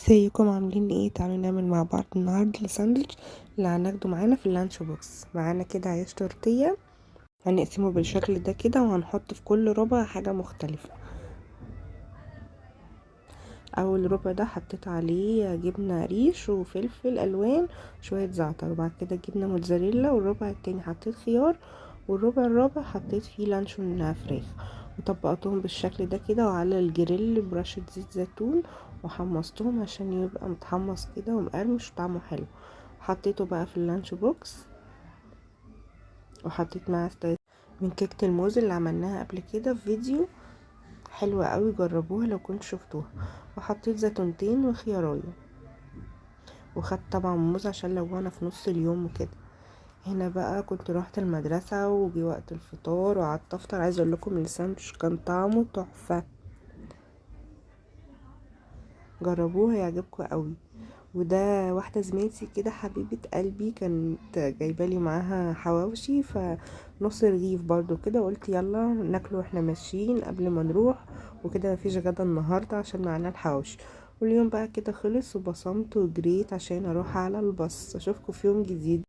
ازيكم؟ عاملين ايه؟ تعالوا نعمل مع بعض النهارده الساندوتش اللي هناخده معانا في ال lunch box. معانا كده عيش تورتيه، هنقسمه بالشكل ده كده، وهنحط في كل ربع حاجة مختلفة. اول ربع ده حطيت عليه جبنه ريش وفلفل الوان شوية زعتر، وبعد كده جبنه موتزاريلا، والربع التاني حطيت خيار، والربع الرابع حطيت فيه لانشون فراخ، وطبقتهم بالشكل ده كده، وعلى الجريل برشة زيت زيتون، وحمصتهم عشان يبقى متحمص كده ومقرمش وطعمه حلو. حطيته بقى في ال lunch box، وحطيت معاه slice من كيكة الموز اللي عملناها قبل كده في فيديو حلوة قوي، جربوها لو كنت شفتوها. وحطيت زيتونتين وخيارايه، وخدت طبعا موز عشان لو انا في نص اليوم وكده. هنا بقى كنت روحت المدرسة وجي وقت الفطار وقعدت افطر. عايزة اقول لكم الساندوتش كان طعمه تحفة، جربوه هيعجبكم قوي. وده واحدة زميلتي كده حبيبة قلبي كانت جايبالي معاها حواوشي، فنص رغيف برضو كده، وقلت يلا ناكله واحنا ماشيين قبل ما نروح وكده، مفيش غدا النهاردة عشان معانا الحواوشي. واليوم بقى كده خلص، وبصمت وجريت عشان اروح على الباص. اشوفكم في يوم جديد.